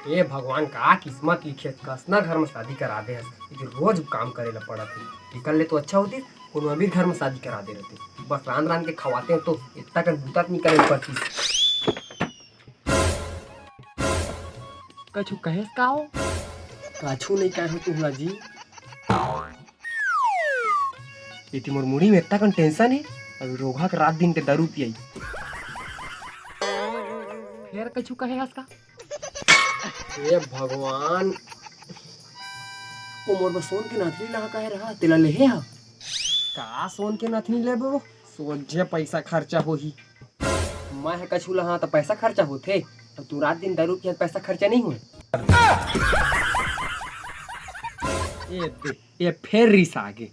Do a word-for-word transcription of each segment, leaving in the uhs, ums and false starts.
ए भगवान, का किस्मत लिखे, कतना घर में शादी करा दे हस। ये रोज काम करे ला पड़त हे। एकर ले तो अच्छा होतिस कोनो अमीर घर में शादी करा दे रहते। बस रांध रांध के खवाते हैं तो इतना कन बूता तो नहीं करे पड़ती। कछु कहेस का हो? कछु नहीं कहे तुमला जी। इति मोर मुड़ी में इतना कन टेंशन है, अभी रोगहा के रात दिन के दारू पियाई। फेर कछु कहे हस का? हे भगवान, ओ मोर बर सोन के नथनी ला कहे रहा, तेला लेहे हा? का सोन के नथनी लेबो? सोझे पैसा खर्चा होही। मैं ह कछु लहा त पैसा खर्चा होथे, अउ तू रात दिन दारू पिया त पैसा खर्चा नहीं होए। ए दे, ए फेर रिस आगे।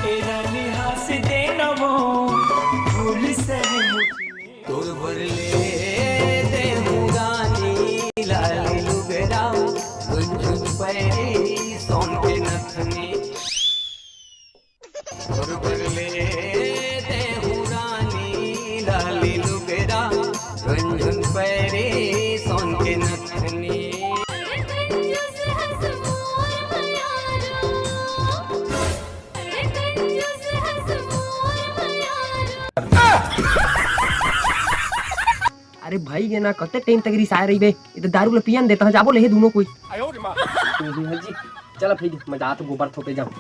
ए रानी हंस देना वो फूल से मुझे। तोर बर ले दे हूँ रानी लाल लुगरा, गुंजुन पैरी सोन के नथनी। तोर बर ले दे हूँ रानी लाल लुगरा, गुंजुन पैरी सोन के नथनी। अरे भाई, ये ना कते टाइम तक रिसाए रहिबे, ये तो दारू ले पियन देता है, जाबो ले हे दोनों कोई। जी, चला भाई, मैं जात गोबर थोपे जाऊँ।